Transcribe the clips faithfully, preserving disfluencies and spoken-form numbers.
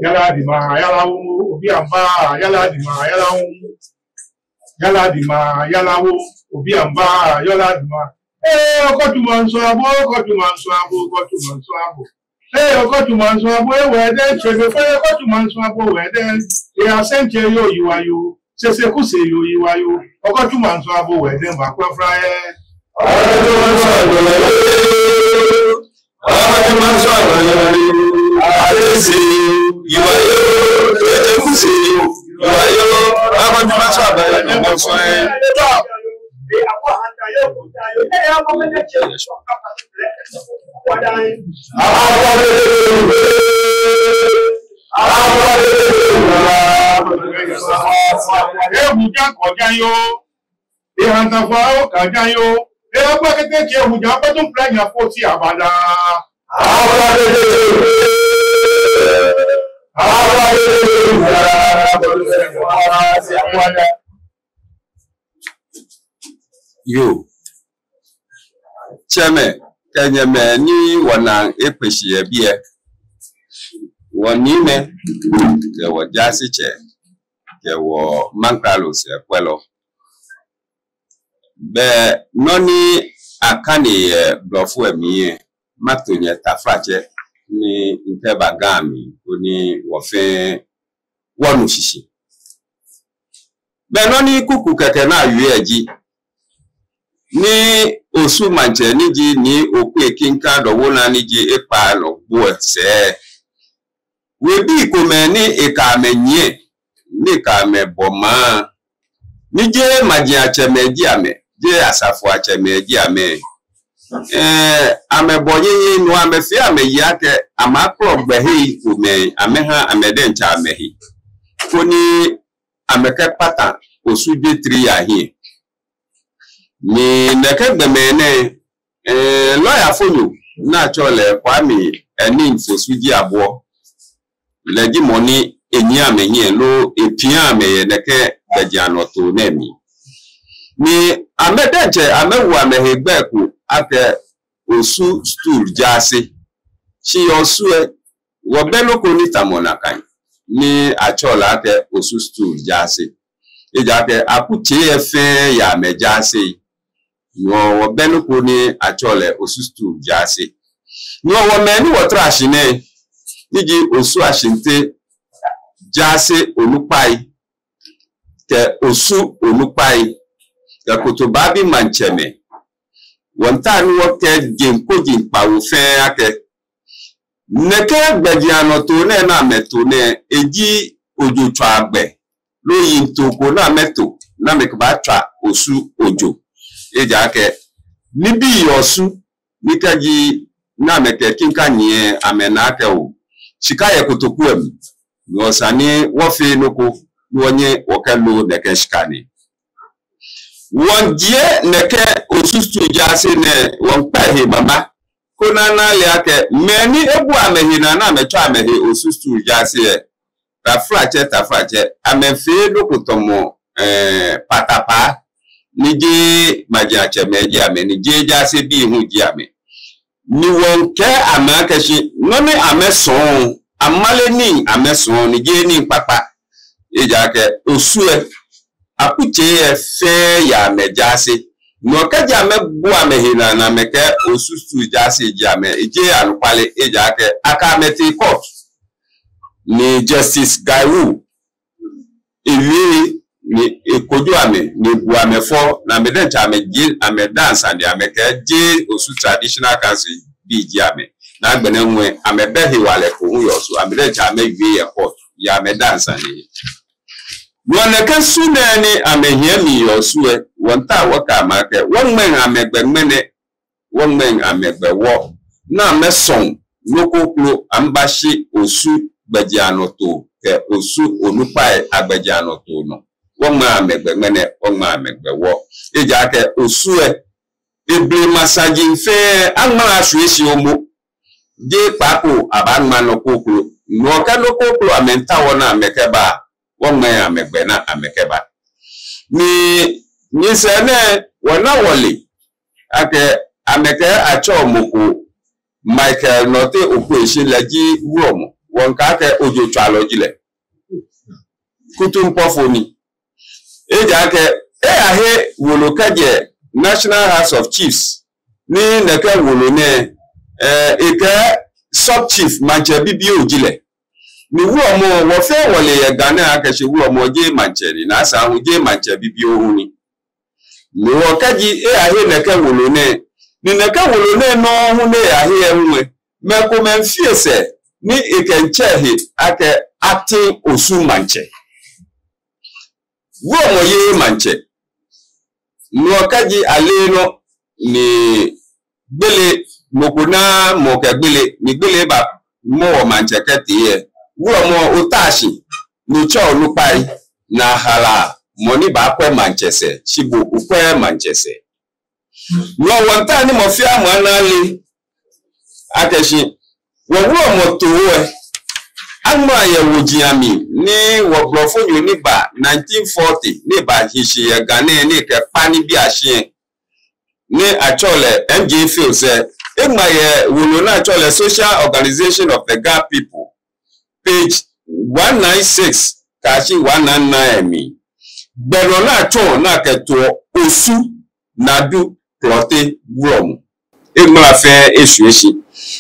Yara dima, yara wo, obi amba, yara dima, yara wo. Yara dima, yara wo, obi amba, yara dima. Ee, Okɔtuma nsu abo, Okɔtuma nsu abo, Okɔtuma nsu abo. Ee, Okɔtuma nsu abo, ewɛ dɛ, tsebe fɛ, Okɔtuma nsu abo, wɛ dɛ. Ee, asɛntsɛ yoo, yiwayo. Sese kuse yoo, yiwayo. Okɔtuma nsu abo, wɛ dɛ, ba kwa fra yɛ. Okɔtuma nsu abo, wɛ dɛ. Okɔtuma nsu abo, wɛ dɛ. Asese yoo, yiwayo. Sese kuse yoo, yiwayo. Okɔtuma nsu abo, wɛ dɛ, ba kwa fra yɛ. Ewu ja kɔja yoo, ehanta fɔ awo kaja yoo, eya kpakete ke ewu ja kpɔtɔ mplɛ nya fɔ ti abada. Yoo. Tsɛmɛi kɛ nyɛmɛi ni wɔnaa ekpe shi yɛ biɛ, wɔniimɛi kɛ wɔjaasetsɛ kɛ wɔmaŋkralo sɛɛkwɛlɔ. Bɛ nɔ ni akane yɛ blɔfo lɛ mli lɛ, mato nyɛ taflatsɛ ni mikɛba Ga mli koni wɔ fɛɛ wɔnu shishi. Bɛ nɔ ni kuku kɛkɛ ni awie lɛ ji, ni Osu maŋtsɛ ni ji Nii Okwei Kinka Dowuona ni ji ekpaa nɔ gbo lɛ sɛɛ, webii komɛi ni ekɛ amɛ nyiɛ, ni ekɛ amɛ bɔ maŋ, ni jeee majiatsɛmɛi ji amɛ, jeee asafoiatsɛmɛi ji amɛ. Ɛɛ, amɛbɔ nyɛnyɛ nɔ, amɛfee amɛyi akɛ amɛkplɔ gbɛhei komɛi amɛha amɛ diɛŋtsɛ amɛhe, koni amɛkɛkpata Osu jwetri lɛ ahiɛ. Ni nɛkɛ gbɔmɛi nɛɛ, ɛɛ, lɔyafonyo ni atsɛɔ lɛ Kwame Aning Fosu Jiaboɔ, lɛ ji mɔ ni enyiɛ amɛhiɛ loo epia amɛ yɛ nɛkɛ gbɛjianɔtoo nɛɛ mli. Ni amɛ diɛŋtsɛ amɛwo amɛhe gbɛi ko akɛ Osu Stool Jaase. Shi yɛ Osu lɛ, wɔbɛ nɔ ko ni tamɔ nakai ni atsɛɔ lɛ akɛ Osu Stool Jaase. Ejaakɛ akutsei lɛ fɛɛ yɛ amɛjaasei. Ni wɔ, wɔbɛ nɔ ko ni atsɛɔ lɛ Osu Stool Jaase. Ni wɔ, wɔmɛi ni wɔtara shi nɛɛ, ni ji Osu Ashinte Jaase onukpai kɛ Osu onukpai kɛ Kotobaabi maŋtsɛmɛi, wɔmiitao ni wɔkɛɛ jeŋ koji kpawo fɛɛ akɛ nɛkɛ gbɛjianɔtoo nɛɛ ni amɛto nɛɛ, eji ojotswaa gbɛ loo yiŋtoo ko ni amɛto ni amɛkɛbaatswa Osu ojo. Ejaakɛ nibii yɛ Osu ni kɛji ni amɛkɛ kinka nyiɛ amɛnaa akɛ oo, shika yɛ kotoku lɛ mli, ni esa ni wɔfee nɔ ko ni wɔnyɛ wɔkɛlo nɛkɛ shika nɛɛ. Wɔmiijie nɛkɛ Osu Stool Jaase nɛɛ, wɔmiikpa he mama, koni ana ale akɛ mɛi ni ebua amɛhe naa ni amɛtswa amɛhe Osu Stool Jaase lɛ, taflatsɛ, taflatsɛ, amɛfee nɔ ko tamɔ, ɛɛ, patapaa, ni jeee majiatsɛmɛi ji amɛ, ni jeee jaase bii hu ji amɛ. Ni wɔmiikɛɛ amɛ akɛ shi nɔ ni amɛsɔɔ, amale nii amɛsɔɔ, ni jeee nii kpakpa. Ejaakɛ Osu lɛ, akutsei lɛ fɛɛ yɛ amɛjaase. Ni kɛji amɛbua amɛhe naa ni amɛkɛɛ Osu Stool Jaase ji amɛ, ejeee anɔkwale, ejaakɛ akɛ amɛ tee court. Ni Justice Gaiwu ewie ni ekojo amɛ, ni ebu amɛ fɔ, ni amɛ diɛŋtsɛ amɛjie, amɛdamɔ sane ni amɛkɛɛ jeee Osu Traditional Council bii ji amɛ. Ni agbɛnɛ hu lɛ, amɛbɛ hewalɛ ko hu yɛ Osu, amɛ diɛŋtsɛ amɛwie yɛ court yɛ amɛdamɔ sane. Nɔ nɛkɛ su nɛɛ ni amɛhiɛ mli yɛ Osu lɛ, wɔmiitao wɔkɛɛ amɛ akɛ wɔŋmɛŋ amɛgbɛ ŋmɛnɛ, wɔŋmɛŋ amɛgbɛ wɔ, ni amɛsɔŋ nɔ kroko amɛbashi Osu gbɛjianɔtoo kɛ Osu onukpai agbɛjianɔtoo nɔ. Wɔŋmɛŋ amɛgbɛ ŋmɛnɛ, wɔŋmɛŋ amɛgbɛ wɔ. Ejaakɛ Osu lɛ, eblema saji fɛɛ aŋmala ashwie shi momo. Jeee kpaako abaaŋma nɔ kroko. Nɔ kɛ nɔ kroko amɛmiitao ni amɛkɛba, wɔŋmɛŋ amɛgbɛ ni amɛkɛba. Ni nyɛsɛɛ nɛɛ wɔna wɔle akɛ amɛkɛɛ atsɛɔ mɔ ko Michael Nortey Okwei, shi lɛ ji wulɔmɔ. wɔmiikɛɛ akɛ ojotswalɔ ji lɛ. Kutumpɔfo ni. Ejaakɛ eyahe wolo kɛjɛ National House of Chiefs, ni nɛkɛ wolo nɛɛ, eh, ekɛɛ sub chief, maŋtsɛ bibioo ji lɛ. Ni wulɔmɔ, wɔ fɛɛ wɔle yɛ Ga nɛɛ akɛ shi wulɔmɔ jeee maŋtsɛ ni, ni asaŋ hu jeee maŋtsɛ bibioo hu ni. Ni wɔ kɛji eyahe nɛkɛ wolo nɛɛ, ni nɛkɛ wolo nɛɛ nɔŋŋ hu ni eyahe lɛ hu lɛ, mɛi komɛi miifee sɛɛ ni ekɛmiitsɛ he akɛ acting Osu maŋtsɛ. Wulɔmɔ jeee maŋtsɛ. Ni wɔ kɛji ale nɔ ni gbele, mɔ ko naaa mɔ kɛ gbele, ni gbele bamɔ wɔ maŋtsɛ kɛtee lɛ, wulɔmɔ, otaa shi, ni otsɛ onukpai, ni ahala mɔ ni baakwɛ maŋtsɛ sɛɛ, shi bo okwɛɛɛ maŋtsɛ sɛɛ. Ni wɔ wɔmiitao ni mɔ fɛɛ mɔ ana ale akɛ shi wɔ wulɔmɔ too lɛ, aŋmala yɛ woji amli ni wɔ blɔfonyo ni ba nineteen forty ni bahi shi yɛ Ga nɛɛ ni ekɛkpa nibii ashi lɛ, ni atsɛɔ lɛ M J Fields lɛ, eŋma yɛ wolo ni atsɛɔ lɛ Social Organization of the Ga People, page one nine six kɛyashi one nine nine mli. Gbɛ nɔ ni atsɔɔ ni akɛtoɔ Osu Nadu Klottey wulɔmɔ. Eŋmala fɛɛ eshwie shi.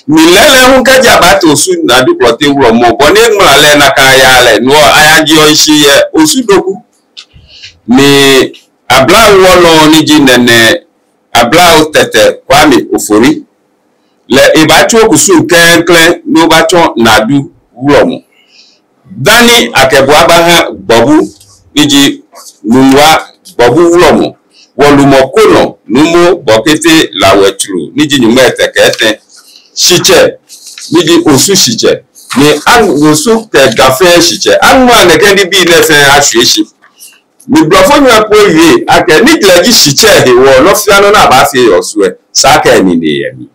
Ni lɛɛlɛŋ hu kɛji abaato Osu Nadu Klottey wulɔmɔ, bɔ ni eŋmala lɛ nakai yaa lɛ, no hewɔ ayajeɔ shishi yɛ Osu Doku. Ni ablawu wɔlɔ ni ji Nɛnɛ Ablawu Tɛtɛ Kwame Ofori lɛ, ebaatsu okusum klɛŋklɛŋ ni obaatsɔ Nadu wulɔmɔ. Dani akɛ bo abaha Gbɔbu, ni ji Nungua Gbɔbu wulɔmɔ, wɔlumɔ ko nɔ, Nuumo Bɔkete Lawɛ Tsuru, ni ji nyɔŋmai etɛ kɛ etɛ, shitsɛ, ni ji Osu shitsɛ, ni aŋ-, Osu kɛ Ga fɛɛ shitsɛ, aŋmala nɛkɛ nibii nɛɛ fɛɛ ashwie shi. Ni blɔfonyo lɛ po ewie akɛ ni lɛ ji shitsɛ hewɔ, nɔ fɛɛ nɔ ni abaafee yɛ Osu lɛ, esa akɛ enine yɛ mli.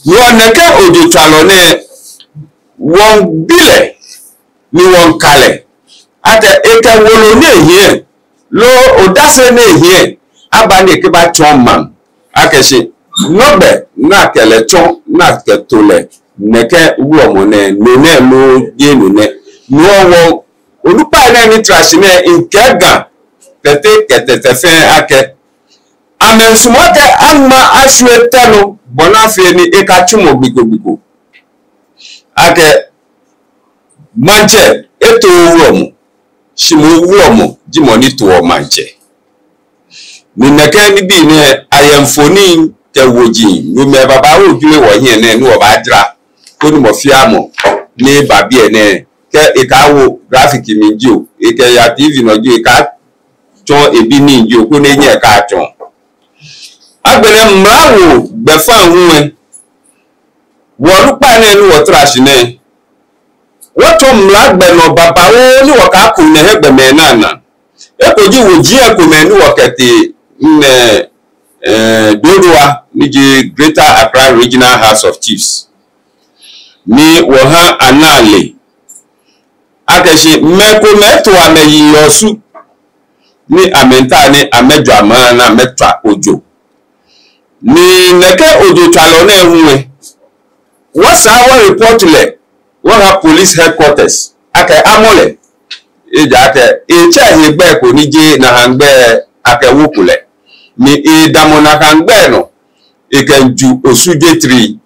Ni wɔ nɛkɛ ojotswalɔ nɛɛ, wɔmiibi lɛ, ni wɔmiika lɛ akɛ ekɛ wolo ni ehiɛ, loo odase ni ehiɛ, aba ni ekɛbatsɔɔ maŋ akɛ shi nɔ gbɛ ni akɛ lɛ tsɔ ni akɛto lɛ nɛkɛ wulɔmɔ nɛɛ, no nɛ loo jeee no nɛ. No hewɔ wɔ onukpai nɛɛ ni tra shi nɛɛ, mikɛɛ Ga Tɛtɛ kɛ Tɛtɛ fɛɛ akɛ amɛmiisumɔ akɛ aŋma ashwie tɛ nɔ bɔ ni afee ni ekatsumɔ gbi ko gbi ko. Akɛ maŋtsɛ etooo wulɔmɔ, shi moŋ wulɔmɔ ji mɔ ni toɔ maŋtsɛ. Ni nɛkɛ nibii nɛɛ ayɛ mfoniri kɛ woji, no mli babaoo jwere wɔhiɛ nɛɛ ni wɔbaajara, koni mɔ fɛɛ mɔ ni ba biɛ nɛɛ, kɛ ekɛwo graphic mli jio, ekɛya T V nɔ jio, ekɛtsɔɔ ebii nii jio, koni enyɛ ekatsɔɔ. Agbɛnɛ mla wo gbɛfaŋ hu lɛ, wɔ onukpai nɛɛ ni wɔtra shi nɛɛ, wɔtsɔ mla gbɛ nɔ babaoo ni wɔkɛku nɛkɛ gbɔmɛi nɛɛ anaa. Eko ji woji lɛ ekomɛi ni wɔkɛtee nɛɛ, eh, Dodowa, ni ji Greater Accra Regional House of Chiefs, ni wɔha ana ale akɛ shi mɛi komɛi to amɛyi yɛ Osu, ni amɛmiitao ni amɛjɔɔ maŋ ni amɛtswa ojo. Ni nɛkɛ ojotswalɔ nɛɛ hu lɛ, wɔsaa wɔ report lɛ wɔha police headquarters akɛ amɔ lɛ. Ejaakɛ etsɛ hegbɛ ko ni jeee nakai gbɛ akɛwoko lɛ. Ni edamɔ nakai gbɛ nɔ, ekɛmiiju Osu jwetri.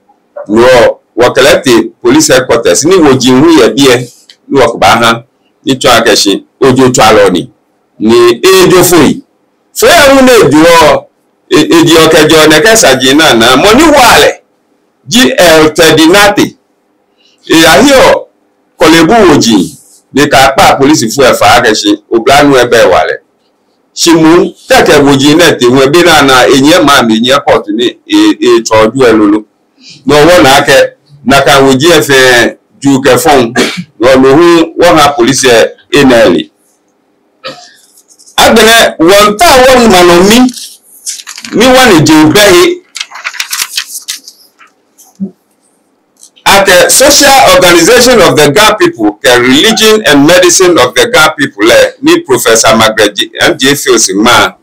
No hewɔ wɔkɛ lɛ tee police headquarters ni woji hu yɛ biɛ ni wɔkɛbaha, ni tsɔɔ akɛ shi ojotswalɔ ni, ni ejo foi. Foi lɛ hu ni ejoɔ, e-, ejeɔ kɛjɛɔ nɛkɛ saji nɛɛ anaa. Mɔ ni wa lɛ ji Eltedi Nartey. Eyahiɔ Korle Bu woji, ni ekɛkpa polisifoi lɛ fai akɛ shi oblanuu lɛ bɛ ewala. Shi moŋ kɛkɛ woji nɛɛ tee hu lɛ, be ni ana enyiɛ maŋ mli, enyiɛ court ni e-, etsɔ ju lɛ lolo. No hewɔ wɔna akɛ nakai woji lɛ fɛɛ juu kɛ fɔŋ. No hewɔ no hu wɔha police lɛ ena ale. Agbɛnɛ wɔmiitao wɔŋma nɔ mi, ni wɔniji bɛ he akɛ Social Organization of the Ga People kɛ Religion and Medicine of the Ga People lɛ, ni Professor Margaret J-, M J Fields ŋma,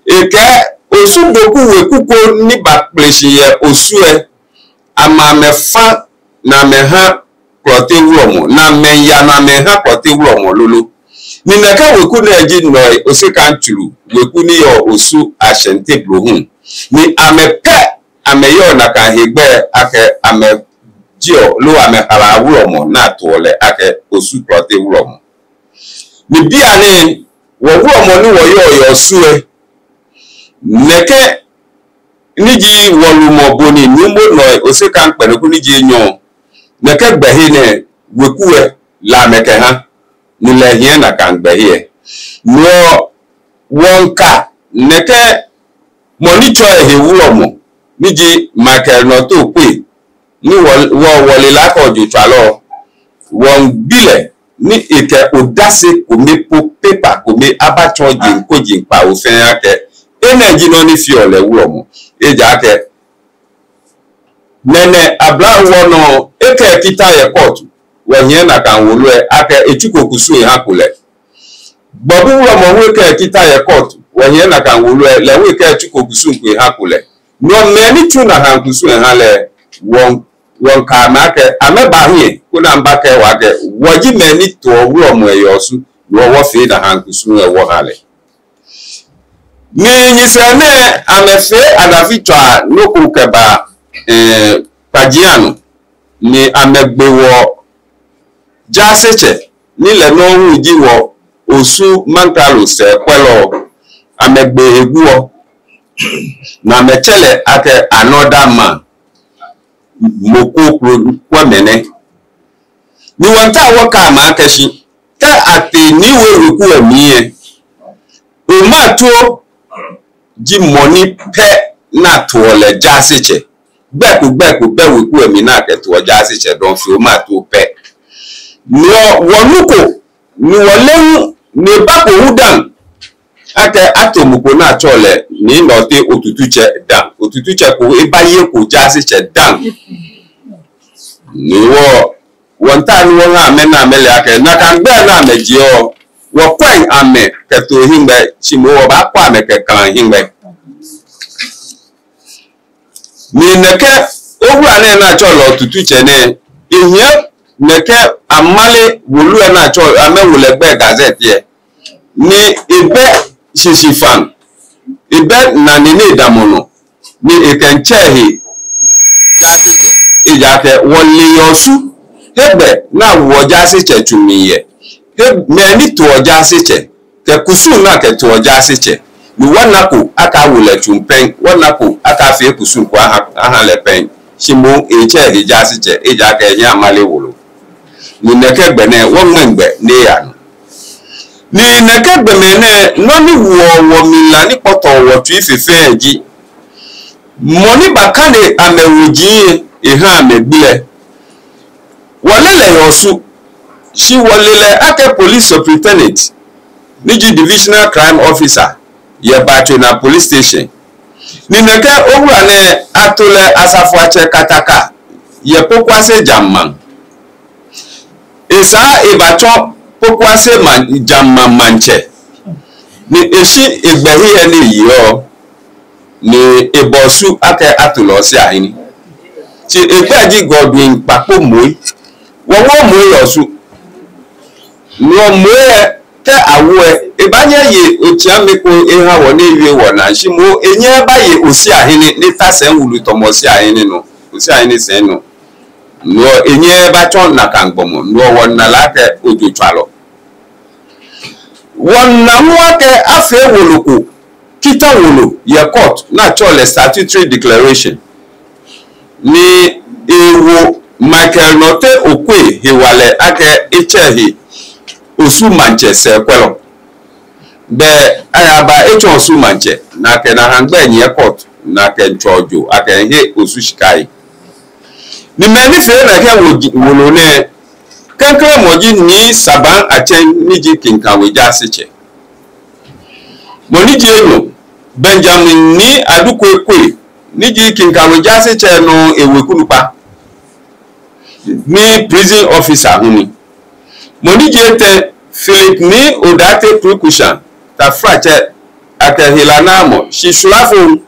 ekɛɛ Osu Doku weku ko ni bakpele shi yɛ Osu lɛ, amɛ amɛfa ni amɛha Klote wulɔmɔ, ni amɛmiiya nɔ amɛmiiha Klote wulɔmɔ lolo. Ni nɛkɛ weku nɛɛ ji Nɔi Osei Kantulu weku ni yɔɔ Osu Ashante Blohuŋ. Ni amɛ pɛ amɛyɔɔ nakai hegbɛ akɛ amɛjieɔ loo amɛhalaa wulɔmɔ ni atoɔ lɛ akɛ Osu Klote wulɔmɔ. Ni bianɛ wɔ wulɔmɔ ni wɔyɔɔ yɛ Osu lɛ, nɛkɛ ni ji wɔlumɔ bɔ ni Nuumo Nɔi Osei Kankpɛnɛku ni ji enyɔ, nɛkɛ gbɛhe nɛɛ weku lɛ lɛ amɛkɛha, ni lɛ ehiɛ nakai gbɛhe lɛ. No hewɔ wɔmiika nɛkɛ mɔ ni tsɔ ehe wulɔmɔ ni ji Michael Nɔte Okoe, ni wɔ, wɔ, wɔle lɛ akɛ ojotswalɔ, wɔmiibi lɛ ni ekɛ odase kome po, paper kome, abatsɔɔ jeŋ ko jeŋ kpawo fɛɛ akɛ enɛ ji nɔ ni feɔ lɛ wulɔmɔ. Ejaakɛ mɛnɛ ablahewɔ nɔ ekɛ kita yɛ court, wɔhiɛ nakai wolo lɛ akɛ etsuko kusum ehaŋ kulɛ. Gbɔbu wulɔmɔ hu ekɛ kita yɛ court, wɔhiɛ nakai wolo lɛ, lɛ hu ekɛ etsuko kusum ko ehaŋ kulɛ. No hewɔ mɛi ni tsu nakai kusum lɛ ha lɛ, wɔ, wɔmiika amɛ akɛ amɛba hiɛ, koni amɛbakɛɛ wɔ akɛ wɔji mɛi ni toɔ wulɔmɔ lɛ yɛ Osu, no hewɔ wɔfee nakai kusum lɛ wɔha lɛ. Ni nyɛsɛɛ nɛɛ amɛfee adafitswaa nɔ ko kɛba, eh, Kpajianu, ni amɛgbe wɔ jaasetsɛ, ni lɛ nɔŋŋ hu ji wɔ Osu Mankralo sɛɛkwɛlɔ, amɛgbe ehe guɔ, ni amɛtsɛ lɛ akɛ another man, mɔ kroko kwɛmɔ nɛ. Ni wɔmiitao wɔkɛɛ amɛ akɛ shi, kɛ atee Nii We weku lɛ mli lɛ, Omato ji mɔ ni pɛ ni atoɔ lɛ jaasetsɛ. Gbɛ ko gbɛ ko bɛ weku lɛ mli ni akɛtoɔ jaasetsɛ dɔŋŋ fe Omato pɛ. Ni wɔ, wɔnuko, ni wɔle hu, ni ebako hu dã akɛ ato mɔ ko ni atsɛɔ lɛ Nii Nɔte Otututsɛ dã. Otututsɛ ko ebaye eko jaasetsɛ dã. Ni wɔ, wɔmiitao ni wɔha amɛ ni amɛle akɛ nakai gbɛ ni amɛjieɔ, wɔkwɛŋ amɛ kɛto hiŋmɛi, shi moŋ wɔbaakwɛ amɛ kɛkala hiŋmɛi. Ni nɛkɛ owula nɛɛ ni atsɛɔ lɛ Otututsɛ nɛɛ, ehiɛ nɛkɛ amale wolo lɛ ni atsɛɔ amɛwo lɛ gbɛi gazette lɛ. Ni ebɛ shishifã, ebɛ nane ni edamɔ nɔ, ni ekɛmiitsɛ ehe jaasetsɛ. Ejaakɛ wɔle yɛ Osu, hegbɛ ni awoɔ jaasetsɛ tsu mli yɛ, he, mɛi ni toɔ jaasetsɛ, kɛ kusum ni akɛtoɔ jaasetsɛ. Ni wɔnako akɛ awo lɛ tsu pɛŋ, wɔnako akɛ afee kusum ko aha, aha lɛ pɛŋ. Shi moŋ etsɛ ehe jaasetsɛ, ejaakɛ ehiɛ amale wolo. Ni nɛkɛ gbɛ nɛɛ, wɔŋmɛŋ gbɛ ni eya nɔ. Ni nɛkɛ gbɔmɛi nɛɛ, nɔ ni woɔ wɔmli la ni kpɔtɔɔ wɔtsui fe fɛɛ ji, mɔ ni bakane amɛwoji lɛ eha amɛgbi lɛ, wɔle lɛ yɛ Osu, shi wɔle lɛ akɛ police superintendent, ni ji divisional crime officer yɛ Bachoi North police station. Ni nɛkɛ owula nɛɛ ato lɛ asafoatsɛ kataka yɛ Pokuase Jammaŋ. Esaa ebatsɔ Pokuase maŋ, Jammaŋ maŋtsɛ. Ni eshi egbɛhe lɛ ni eyeɔ, ni eba Osu akɛ ato lɛ Oseahene. Shi egbɛi ji Godwin Kpakpo Moi. Wɔwooo Moi yɛ Osu. Ni Moi lɛ, kɛ awo lɛ, ebaanyɛ eye otsiamɛ ko eha wɔ ni ewie wɔnaa, shi moŋ enyɛɛɛ ebaye Oseahene ni ta sɛi wulu tamɔ Oseahene nɔ, Oseahene sɛi nɔ. No hewɔ enyɛɛɛ ebatsɔ nakai gbɔmɔ, no hewɔ wɔna lɛ akɛ ojotswalɔ. Wɔna hu akɛ afee wolo ko, kitã wolo yɛ court ni atsɛɔ lɛ statutory declaration. Ni ewo Michael Nortey Okoe hewalɛ akɛ etsɛ ehe Osu maŋtsɛ sɛɛkwɛlɔ. Bɛ ayaba etsɔ Osu maŋtsɛ, ni akɛ nakai gbɛi nyiɛ court, ni akɛmiitsɔ ojo, akɛmiihe Osu shika lɛ. Ni mɛi ni fee nakai wo-, wolo nɛɛ, klɛŋklɛŋ mɔ ji Nii Saban Atsɛŋ ni ji Kinkawe jaasetsɛ. Mɔ ni ji enyɔ, Benjamin Nii Adukwei Kwei, ni ji Kinkawe jaasetsɛ nɔ eweku nukpa, ni prison officer hu ni. Mɔ ni ji etɛ, Philip Nii Odartey Krukushan, tafratsɛ, akɛ hela naamɔ, shi shwilafo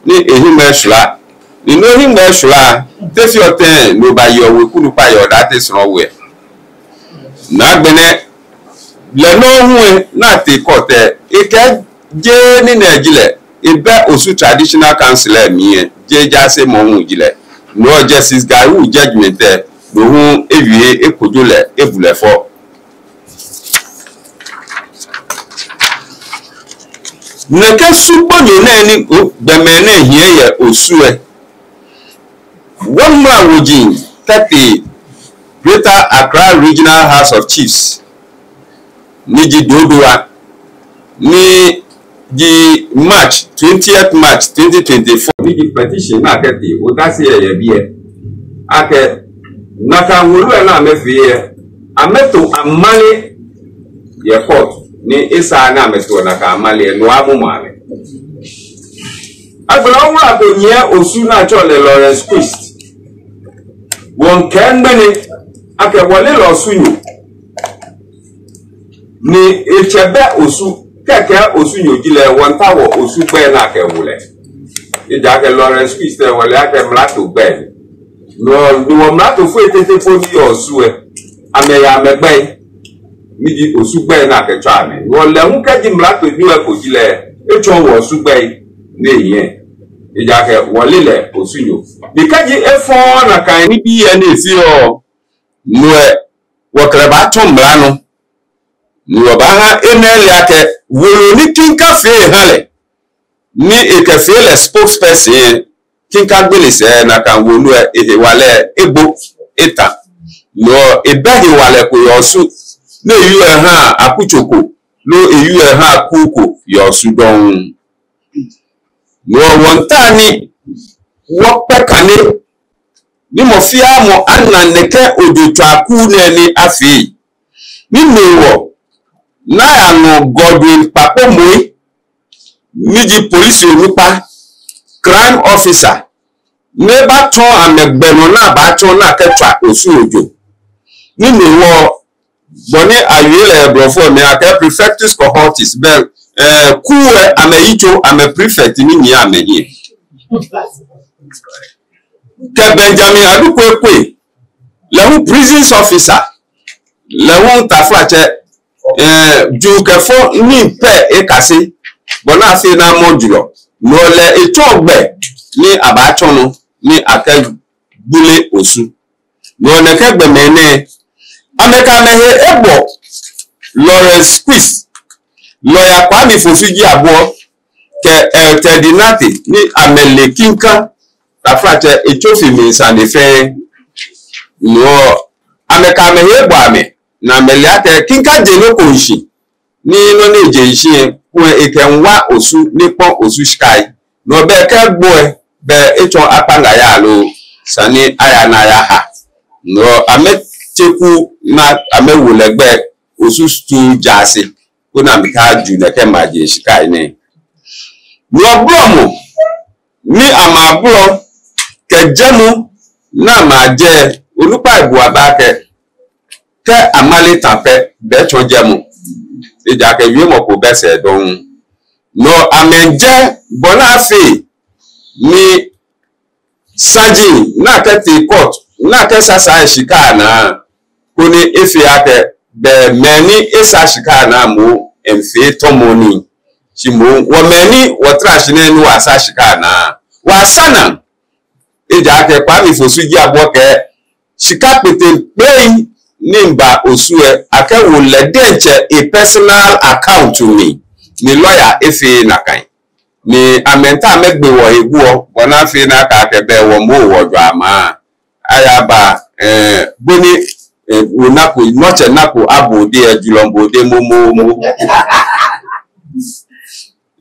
ni ehiŋmɛi shwila. Ni no hiŋmɛi shwra, te fiɔ tɛŋŋ ni obayeɔ weku nukpa yɛ Odaate Srɔ̃ We? Ni agbɛnɛ lɛ nɔŋŋ hu lɛ, ni atee court lɛ, ekɛɛ jeee nii nɛɛ ji lɛ, ebɛ Osu Traditional Council lɛ mli lɛ, jeee jaasemɔ hu ji lɛ. No hewɔ Justice Gai Wu judgment lɛ, no hu ewie ekojo lɛ, ebu lɛ fɔ. Nɛkɛ su gbonyo nɛɛ ni, o, gbɔmɛi nɛɛ hiɛ yɛ Osu lɛ, wɔmla woji kɛtee Greater Accra Regional House of Chiefs, ni ji Dodowa, ni ji March, twentieth March twenty twenty-four, ni ji petition ni akɛtee, odase lɛ yɛ biɛ. Akɛ nakai wolo lɛ ni amɛfee lɛ, amɛto amale yɛ court, ni esa ni amɛto nakai amale lɛ, no amɔmɔ amɛ. Agbɛnɛ owula ko nyiɛ Osu ni atsɛɔ lɛ Lawrence Quist. Wɔŋkɛɛ ŋmɛnɛ akɛ wɔle lɛ Osunyo. Ni etsɛ bɛ Osu, kɛkɛ Osunyo ji lɛ, wɔŋtao wɔ Osu gbɛi ni akɛwo lɛ. Ejaakɛ Lawrence Quist lɛ wɔle akɛ mlatoo gbɛi ni. No, ni wɔ mlatofoi tete po ni yɔɔ Osu lɛ, amɛyɛ amɛgbɛi, ni ji Osu gbɛi ni akɛtsɛɔ amɛ. Ni wɔ lɛ hu kɛji mlatonyo lɛ ko ji lɛ, etsɛɔ wɔ Osu gbɛi ni ehiɛ. Ejaakɛ wɔle lɛ Osunyo. Ni kɛji efɔɔɔ nakai nibii lɛ ni efeɔ, no lɛ, wɔkɛ lɛ baatsɔ mla nɔ. Ni wɔbaaha enɛ ale akɛ wolo ni Kinka fee eha lɛ, ni ekɛfee lɛ spokesperson lɛ, Kinka gbele sɛɛ, nakai wolo lɛ ehewalɛ lɛ egbo eta. No hewɔ ebɛ hewalɛ ko yɛ Osu, ni ewie eha akutso ko, loo ewie eha kuu ko yɛ Osu dɔŋŋ. No hewɔ wɔŋtao ni wɔkpɛ kane, ni mɔ fɛɛ mɔ ana nɛkɛ ojotswaa kuu nɛɛ ni afee. Ni no hewɔ ni ayaŋɔ Godwin Kpakpo Moi, ni ji polisi onukpa, crime officer, ni ebatsɔɔ amɛ gbɛ nɔ ni abaatsɔ ni akɛtswa Osu ojo. Ni no hewɔ bɔ ni awie lɛ yɛ Blɔfo mli akɛ prefectus cohortis, bɛ, eh, kuu lɛ amɛyitso, amɛ prefect ni nyiɛ amɛhiɛ. Kɛ Benjamin Adukwei Kwei, lɛ hu prisons officer, lɛ hu taflatsɛ, eh, juu kɛ fɔ nii pɛ ekase, bɔ ni afee ni amɔ julɔ. No lɛ etsɔ gbɛ ni abaatsɔ nɔ ni akɛgbule Osu. No nɛkɛ gbɔmɛi nɛɛ, amɛkɛ amɛhe ebɔ Lawrence Quist, lawyer Kwame Fosu Jiabuɔ, kɛ, eh, Teddy Nartey ni amɛle Kinka taflatsɛ etsofi mli sane fɛɛ. No hewɔ amɛkɛ amɛhe ebɔ amɛ, ni amɛle akɛ Kinka je nɔ ko shishi, ni nɔ ni eje shishi lɛ, kulɛ ekɛmiiwa Osu ni ekpɔ Osu shikai. No hewɔ bɛ kɛ egbo lɛ, bɛ etsɔ akpaŋa ya lo, esa ni aya ni ayaha. No hewɔ amɛtse kuu ni amɛwo lɛ gbɛi Osu Stool Jaase, koni amɛkaju nɛkɛ maje shikai nɛɛ. No hewɔ blɔmɔ ni amɛbolɔ kɛ jɛmɔ ni amɛjɛ, onukpai bu abɛ akɛ, kɛ amale ta pɛ, bɛ etsɔ jɛmɔ. Ejaakɛ wiemɔ ko bɛ sɛɛ dɔŋŋ. No hewɔ amɛjɛ bɔ ni afee ni saji ni akɛtee court ni akɛsa saa shika lɛ naa, koni efee akɛ bɛ mɛi ni esa shika lɛ naa moŋ amɛfee tɔmɔ nii. Shi moŋ wɔ mɛi ni wɔtara shi nɛɛ ni wɔsa shika lɛ naa, wɔsa naa. Ejaakɛ Kwame Fosu Jiabuɔ kɛɛ shika kpeteŋkpele ni ba Osu lɛ, akɛwo lɛ diɛŋtsɛ e personal account mli, ni lawyer efee nakai. Ni amɛmiitao amɛgbe wɔhe guɔ, bɔ ni afee ni akakɛɛ bɛ wɔ moŋ wɔjwɛŋmɔ. Ayaba, eh, bɔ ni, eh, onako, nɔtsɛ nako abo de, eh, julɔ bo de momomo.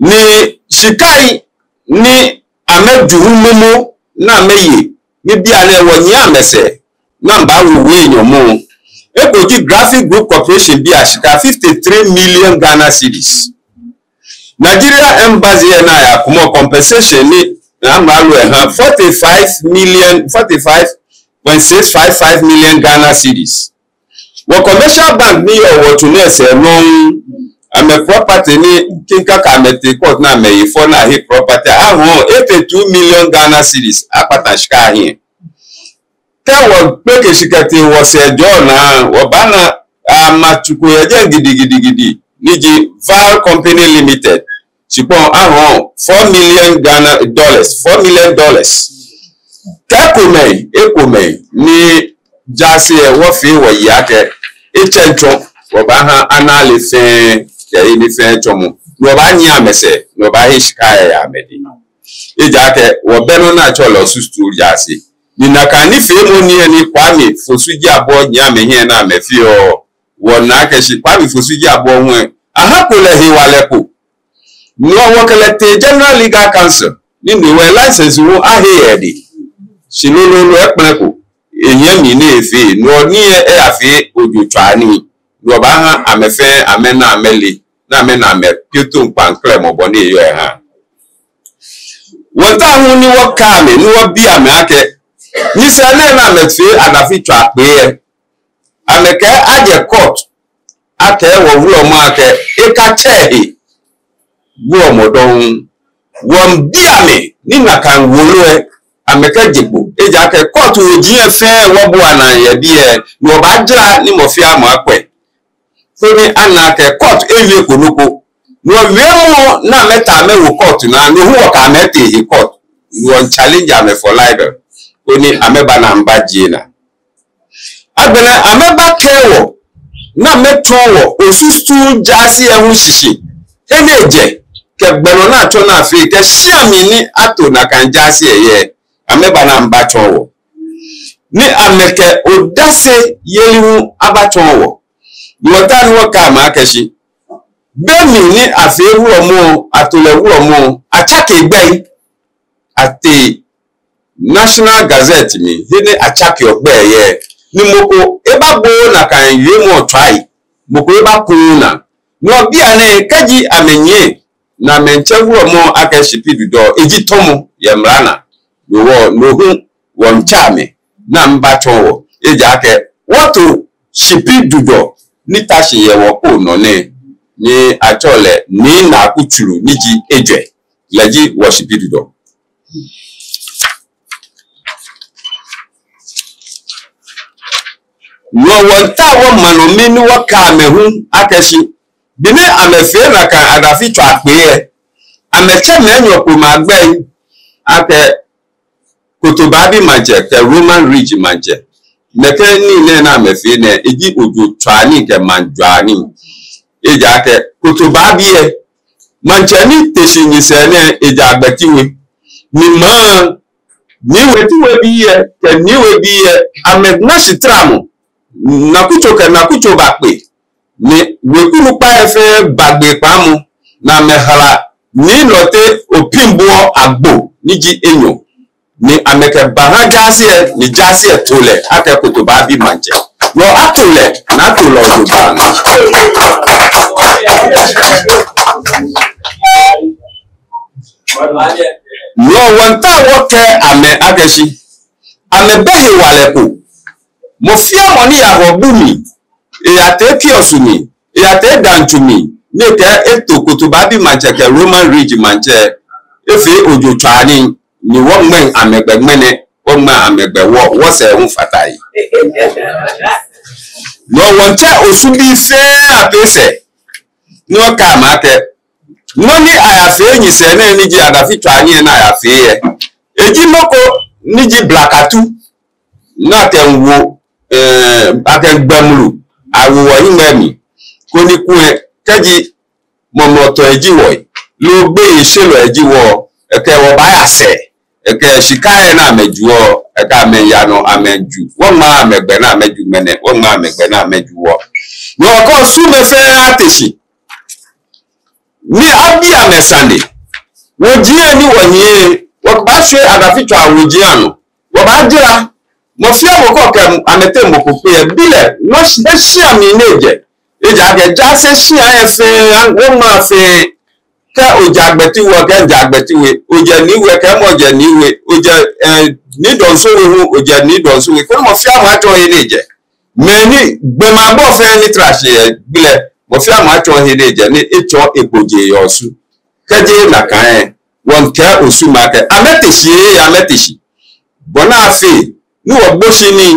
Ni shikai ni amɛju hu momo ni amɛye, ni bianɛ wɔnyiɛ amɛsɛɛ ni amɛbawo wɔ nyɔmɔ. Eko ji Graphic Group Corporation bii ashika fifty-three million Ghana cedis. Nigeria Embassy lɛ naa ya kumɔ compensation ni amralo lɛ ha forty-five million, forty-five point six five five million Ghana cedis. Wɔ commercial bank ni yɔɔ wɔtsu nɛɛ sɛɛ nɔŋŋ, amɛ property ni Kinka kɛ amɛ tee court ni amɛye fɔ ni ahe property ahɔɔ, etee two million Ghana cedis, akpata shika ahiɛ. Kɛ wɔgbekɛ shi kɛtee wɔsɛɛ jɔɔ naa, wɔbaana amɛtsu ko yɛ jɛi gidigidigidi, ni ji Val Company Limited. Shikpɔŋ ahɔɔ four million Ghana dollars, four million dollars. Kɛ ekomɛi, ekomɛi ni jaase lɛ wɔfee wɔye akɛ etsɛŋ tsɔ, wɔbaaha ana ale fɛɛ, kɛ he ni fɛɛ tsɔmɔ. Ni wɔbaanyiɛ amɛsɛɛ, ni wɔbaahe shika lɛ yɛ amɛdɛŋ. Ejaakɛ wɔbɛ nɔ ni atsɛɔ lɛ Osu Stool jaase. Ni nakai nifeemɔ nɛɛ ni Kwame Fosu Gyabɔ nyiɛ amɛhiɛ ni amɛfeɔ, wɔna akɛ shi Kwame Fosu Gyabɔ hu lɛ, ahako lɛ hewalɛ ko. Ni wɔ wɔkɛ lɛ tee General Legal Council, ni no hewɔ license hu ahe yɛ edɛŋ. Shi lolo lɛ ekpɛlɛko, enyɛmi ni efee, ni ɔ ni eyafee ojotswaa nii, ni wɔbaaha amɛ fɛɛ amɛna amɛle, ni amɛna amɛ Kyoto kpaŋklɛmɔ bɔ ni eyɔɔ lɛ aha. Wɔmiitao hu ni wɔkɛɛ amɛ, ni wɔbi amɛ akɛ, nyɛsɛɛ nɛɛ ni amɛfee adafiitswaa kpee lɛ, amɛkɛɛ ajɛ court, akɛɛ wɔ wulɔmɔ akɛ ekatsɛ ehe wulɔmɔ dɔŋŋ. Wɔmiibi amɛ ni nakai wolo lɛ, amɛkɛje kpo. Ejaakɛ court woji lɛ fɛɛ wɔbua naa yɛ biɛ, ni wɔbaajara ni mɔ fɛɛ mɔ akwɛ. Koni ana akɛ court ewie ko nɔ ko. Ni wiemɔ ni amɛta amɛwo court naa, no hu wɔkɛ amɛ tee he court. Ni wɔmiichallenge amɛ for libel. Koni amɛba ni amɛbajie naa. Agbɛnɛ amɛbakɛɛ wɔ ni amɛtsɔɔ wɔ Osu Stool jaase lɛ hu shishi, he ni ejɛ, kɛ gbɛ nɔ ni atsɔ ni afee, kɛ shia mli ni ato nakai jaase lɛ yɛ, amɛba ni amɛbatsɔɔ wɔ. Ni amɛkɛ odaseyeli hu abatsɔɔ wɔ. Ni wɔmiitao ni wɔkɛɛ amɛ akɛ shi, be mli ni afee wulɔmɔ, ato lɛ wulɔmɔ, atsake egbɛi, atee National Gazette mli, he ni atsakeɔ gbɛi yɛ. Ni mɔ ko ebabooo nakai wiemɔ tswaa lɛ, mɔ ko ebakuuu naa. Ni bianɛ kɛji amɛnyiɛ ni amɛmiitsɛ wulɔmɔ akɛ Shippidudu, eji tɔmɔ yɛ mla naa. No hewɔ, no hu wɔmiitsɛ amɛ ni amɛbatsɔɔ wɔ. Ejaakɛ wɔto Shippidudu ni ta shi yɛ wɔ koo nɔ nɛɛ, ni atsɛɔ lɛ Nii Naaku Tsuru ni ji ejwɛ. Lɛ ji wɔ Shippidudu. No hewɔ wɔmiitao wɔma nɔ mi ni wɔkɛɛ amɛ hu akɛ shi, be ni amɛfee nakai adafiitswaa kpee lɛ, amɛtsɛ mɛi enyɔ komɛi agbɛi akɛ Kotobaabi Maŋtsɛ kɛ Roman Ridge Maŋtsɛ. Nɛkɛ nii nɛɛ ni amɛfee nɛɛ, eji ojotswaa nii kɛ maŋjwaa nii. Ejaakɛ Kotobaabi lɛ, maŋtsɛ ni te shi nyɛsɛɛ nɛɛ, eja Agbeti We. Ni maŋ, Nii Weti We bii lɛ kɛ Nii We bii lɛ, amɛna shitaramɔ. Nakutso kɛ nakutso bakpe. Ni weku onukpai lɛ fɛɛ ba gbee kpaamɔ, ni amɛhala Nii Nortey Opimbuo Agbo ni ji enyɔ. Ni amɛkɛbaha jaase lɛ, ni jaase lɛ to lɛ akɛ Kotobaabi Maŋtsɛ. Wɔ ato lɛ, ni ato lɛ jogbaŋŋ. No hewɔ wɔmiitao wɔkɛɛ amɛ akɛ shi, amɛbɛ hewalɛ ko. Mɔ fɛɛ mɔ ni yaa Hɔgbumli, eyatee Kiɔsu mli, eyatee Dantsu mli, ni ekɛɛ eto Kotobaabi Maŋtsɛ kɛ Roman Ridge Maŋtsɛ, efee ojotswaa nii, ni wɔŋmɛŋ amɛgbɛ ŋmɛnɛ, wɔŋmɛŋ amɛgbɛ wɔ, wɔsɛɛ hu fata he. No hewɔ wɔmiitsɛ Osubii fɛɛ ato sɛɛ, ni wɔkɛɛ amɛ akɛ, nɔ ni ayafee nyɛsɛɛ nɛɛ ni ji adafiitswaa nii ni ayafee lɛ, eji nɔ ko ni ji blakatu ni akɛmiiwo, eh, akɛmiigbɛ mlu, awo wɔhiŋmɛi mli. Koni kulɛ, kɛji mɔmɔtɔ eji wɔ, loo gbeyeisheelɔ eji wɔ, ekɛ wɔ baaya sɛɛ, ekɛ shika lɛ ni amɛjuɔ, ekɛ amɛya nɔ amɛju. Wɔŋmɛŋ amɛgbɛ ni amɛju ŋmɛnɛ, wɔŋmɛŋ amɛgbɛ ni amɛju wɔ. No hewɔ kɛ Osumɛi fɛɛ ate shi, ni abi amɛ sane, woji lɛ ni wɔnyiɛ, wɔkɛbaashwie adafiitswaa woji lɛ anɔ. Wɔbaajara, mɔ fɛɛ mɔ ko kɛ amɛteŋ mɔ ko kpe yɛ, bi lɛ, nɔ shi, shia mli ni ejɛ. Ejaakɛ jaase shia lɛ fɛɛ, wɔŋmɛŋ fɛɛ, kɛ oja Agbeti We, kɛ oja Agbeti We, ojɛ Nii We, kɛ mɔ jɛ Nii We, ojɛ, eh, Nii Dɔnso We hu, ojɛ Nii Dɔnso We, koni mɔ fɛɛ mɔ atsɔɔ he ni ejɛ. Mɛi ni gbɔmɔ abɔ fɛɛ ni tra shi yɛ gbi lɛ, Mɔ fɛɛ mɔ atsɔɔ he ni ejɛ ni etsɔɔ egbojee yɛ Osu. Kɛji nakai lɛ, wɔŋkɛɛ Osu maŋ akɛ amɛte shi, amɛte shi. Bɔ ni afee ni wɔgbo shi nii,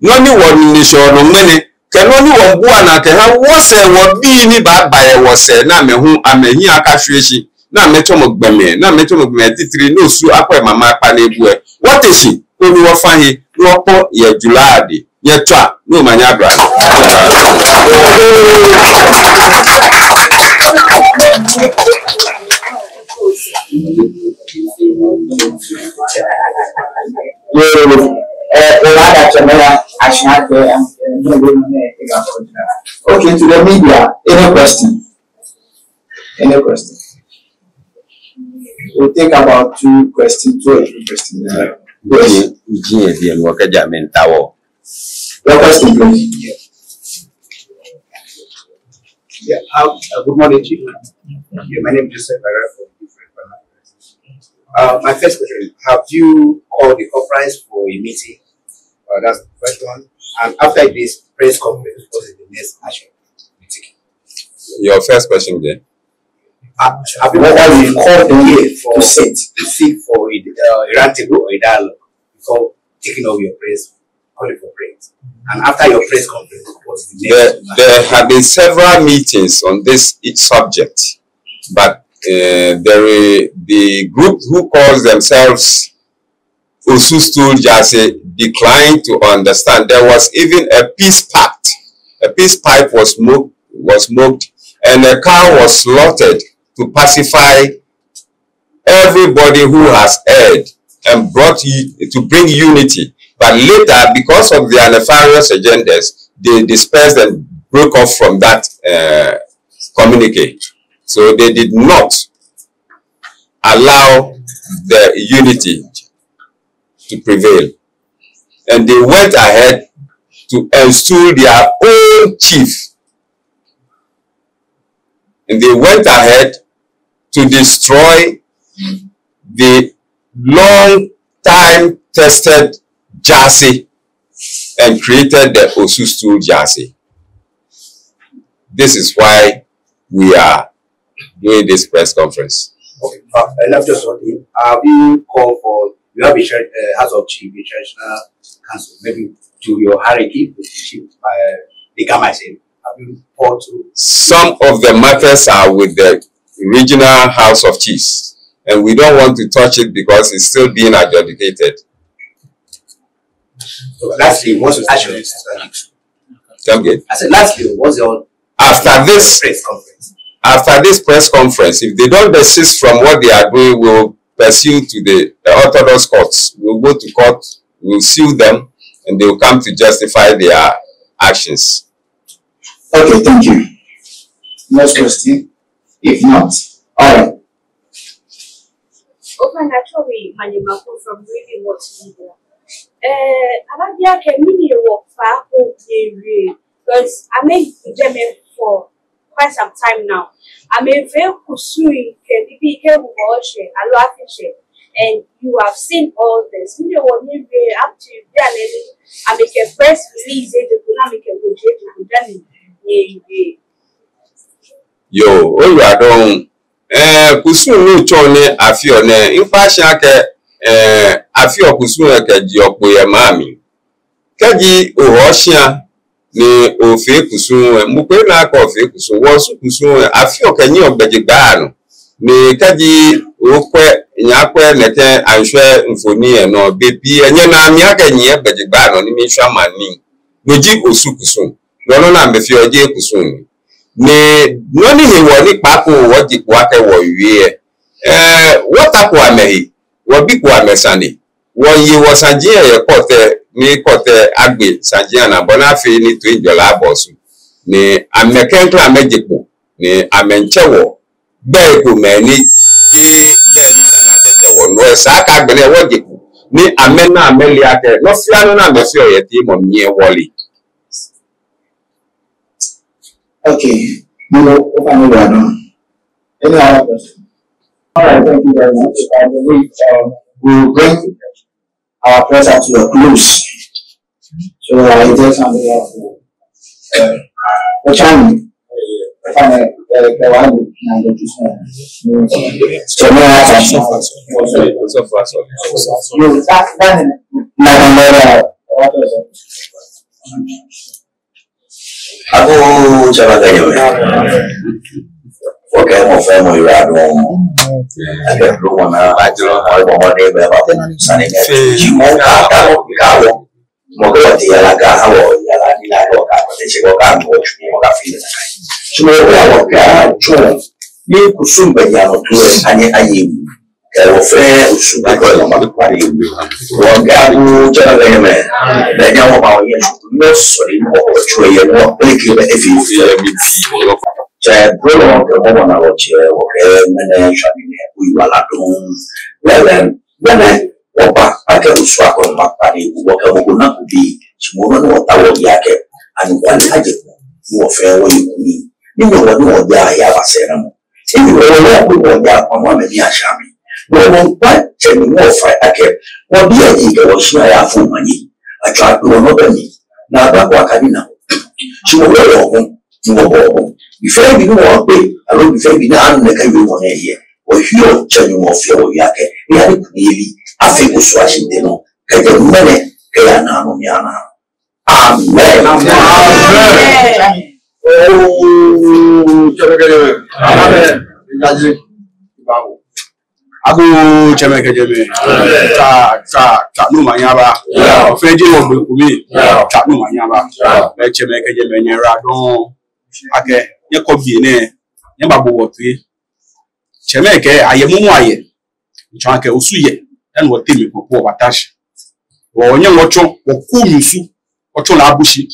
nɔ ni wɔnine shɛɔ nɔ ŋmɛnɛ, kɛ nɔ ni wɔbua naa kɛha wɔsɛɛ wɔbii ni baaba yɛ wɔsɛɛ, ni amɛ hu amɛhiɛ akashwie shi, ni amɛtsɔmɔ gbɔmɛi, ni amɛtsɔmɔ gbɔmɛi titri, ni Osu akɔ emama akpa ni ebu lɛ. Wɔte shi koni wɔfa he, ni wɔkpɔ yɛ July ade. Nyɛtswaa ni omanye aba. Yoo, eh, Olada Chamela, Ashante, eh, no, no, no, no, no, no. Okay, to the media, any question? Any question? We'll take about two questions, two or three questions. Yes. Iji, iji, edi enu kɛjɛ amɛnta wɔ. Your question, please. Yeah, um, uh, good morning, Chief. Yeah, my name is Joseph Barra from Different Panel. Uh, my first question is, have you called the conference for a meeting? Uh, that's the first one. And after this press conference, what is the next action you take? Your first question again? Uh, have you Whether called we've called them here for to sit. To seek for a, uh, a roundtable or a dialogue before taking up your press, calling for press? And after your press conference, what's the next? There, there have been several meetings on this subject, but, uh, there is the group who calls themselves Osu Stool Jaase declined to understand. There was even a peace pact. A peace pipe was smoked, was smoked, and a cow was slaughtered to pacify everybody who has erred and brought u-, to bring unity. But later, because of their nefarious agendas, they dispersed and broke off from that, uh, communique. So they did not allow the unity to prevail. And they went ahead to install their own chief. And they went ahead to destroy the long time tested Jaase and created the Osu Stool Jaase. This is why we are doing this press conference. Okay, uh, and that's just one thing. Have you called for, you have a tra-, uh, House of Chiefs, a traditional council, maybe to your hierarchy, with the chief, uh, the Gama side. Have you called to? Some of the matters are with the regional House of Chiefs, and we don't want to touch it because it's still being adjudicated. So lastly, what's your action? Come again? I said, lastly, what's your After this press conference? After this press conference, if they don't desist from what they are doing, we'll pursue to the, uh, orthodox courts. We'll go to court, we'll sue them, and they'll come to justify their actions. Okay, thank you. Next question. If not, all right. Open actually, Manyema from Radio Watch Media. Eh, ababia kɛ mɛni hewɔ Kpaako yɛ wie, because amɛjɛ jɛmɛ for quite some time now. Amɛfee kusum kɛ nibii kɛ bubɔshɛ, aloo afishɛ. And you have seen all this. Mɛni hewɔ ni wie up to bianɛ ni amɛkɛ press release ejeko ni amɛkɛ gbohii ejeko dani yɛ wie. Yoo, oyiwaladɔŋŋ. Eh, kusum ni otsɔɔ ni afeɔ nɛɛ, mikpa shi akɛ, eh, afeɔ kusum lɛ kɛjieɔ kpo yɛ maŋ mli. Kɛji ohɔ shia ni ofee kusum lɛ, mɔ ko enaaa akɛ ofee kusum. Wɔ Osu kusum lɛ, afeɔ kɛnyiɛɔ gbɛjegbaa nɔ. Ni kɛji okwɛ, nyɛyakwɛ nɛkɛ anshwɛ mfoniri lɛ nɔ, bei pii lɛ, nyɛnaa mli akɛ nyɛyɛ gbɛjegbaa nɔ ni miishwa maŋ nii. No ji Osu kusum. No nɔ ni amɛfeɔ ji kusum ni. Ni nɔ ni hewɔ ni Kpaako wɔje kpo akɛ wɔwie lɛ, eh, wɔtako amɛhe, wɔbiko amɛ sane. Wɔye wɔsaji lɛ yɛ kɔɔt lɛ, ni kɔɔt lɛ agbe saji lɛ anaa bɔ ni afee ni toiŋjɔlɛ aba Osu. Ni amɛ klɛŋklɛŋ amɛje kpo, ni amɛmiitsɛ wɔ gbɛi komɛi ni jeee gbɛi ni esa ni akɛtsɛ wɔ. No lɛ esa akɛ agbɛnɛ wɔje kpo ni amɛna amɛle akɛ nɔ fɛɛ nɔ ni amɛfeɔ yɛ teemɔ mli lɛ wɔle. Okay. No, ofainɛ oyiwaladɔŋŋ. Any other question? All right, thank you very much. I believe, um, we'll bring our press up to a close. So, uh, I just hand it off to, uh, Ochani. Agoo tsɛmɛi kɛ nyɛmɛi. Wɔkɛɔ mɔ fɛɛ mɔ yiwaladɔŋŋ. Akɛ blɔfo naa, ajɔɔ, abɔ mɔdɛŋ bɛ ba sane nɛɛ. Ji mɔ ka ka wɔ. Mɔ ko wɔteŋ yara ka ha wɔ yara ni na ko ka ko te shi ko ka mɔ tsu ni mɔ ka fi na. Shi mɔ ko ya wɔ ka tsu. Ni kusum bɛ ya no tu ani ayi. Kɛ wɔ fɛɛ Osu ba ko ma ko ni. Wɔkɛɛ agoo tsɛmɛi kɛ nyɛmɛi. Bɛ nyɛ wɔ ba wɔ yɛ Osu. Ni sɔɔ ni mɔ ko tsu yɛ wɔ pele kɛ bɛ efi. Tsɛ bro kɛ mɔ mɔ na wɔ tsɛ wɔkɛɛ mɛni shwɛ ni ne ku yiwaladɔŋŋ. Lɛlɛ, lɛlɛ, wɔba akɛ Osu akɔnɔ ba kpaa ni wɔkɛ mɔ ko na ko bi, shi mɔ nɔ ni wɔtaoɔ ji akɛ, anɔkwale ajɛ kpo, ni wɔ fɛɛ wɔye kpo ni, ni nyɛ wɔ ni wɔja ya ba sɛɛ nɔ mɔ. Ni wɔ wɔ ko wɔja kpa mɔ amɛ ni asha mi. Wɔ wɔ kpa tsɛ ni wɔ fa akɛ, wɔ bi aji kɛ wɔ shi aya fo manye. Atswa kpe wɔ nɔ bɛ mi. Na ba kwa kadi na. Shi wɔ wɔ wɔ ko. Ni wɔbɔ wɔ. Bi fɛɛ bi ni wɔkpe, aloo bi fɛɛ bi ni anu nɛkɛ yɔɔ mɔ nɛɛ yɛ. Wɔhiɛ otsɛ ni wɔfee wɔyakɛ. Ni ani kuni eli. Afee ko sua shi de no. Kɛjɛ mɛnɛ, kɛya na no mi ana. Amen. Amen. Oh, tsɛmɛi kɛ nyɛmɛi. Amen. Amen. Agoo tsɛmɛi kɛ nyɛmɛi. Tswa, tswa, tswa ni omanye aba. Ofɛɛ ji wɔ gbɛi kome. Tswa ni omanye aba. Bɛ tsɛmɛi kɛ nyɛmɛi nyɛyiwaladɔŋŋ. Akɛ, nyɛkɔ biɛ nɛɛ, nyɛbabo wɔ toi. Tsɛmɛi kɛɛ, ayɛ momo ayɛ. Ntsɔ akɛ Osu yɛ, dani wɔteŋ mɛi kpokpo wɔbata shi. Wɔnyɛ wɔtsɔ, wɔku mli su, wɔtsɔ La Abushi.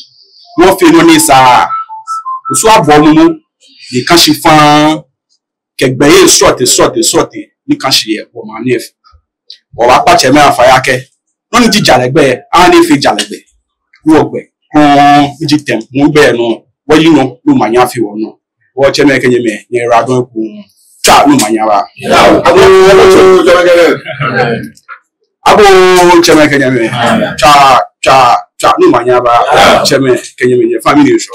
Wɔfee nɔ ni sa. Osu abɔ momo, ni ka shi faŋŋ. Kɛ gbɛi srɔtoi, srɔtoi, srɔtoi, ni ka shi yɛ wɔmaŋ nɛɛ fɛɛ. Wɔbaakpa tsɛmɛi afai akɛ, nɔ ni ji jalɛ gbɛ, ani efee jalɛ gbɛ. Wɔ gbɛ, kɔŋ, ni ji tɛŋ, mɔ gbɛ nɔ, wɔyi nɔ, ni omanye afee wɔnɔ. Wɔ tsɛmɛi kɛ nyɛmɛi, nyɛyiwaladɔŋŋ ekoŋŋ. Tswa ni omanye aba. Agoo, tsɛmɛi kɛ nyɛmɛi. Agoo, tsɛmɛi kɛ nyɛmɛi. Tswa, tswa, tswa ni omanye aba. Tsɛmɛi kɛ nyɛmɛi, nyɛ family nɛ sɔ.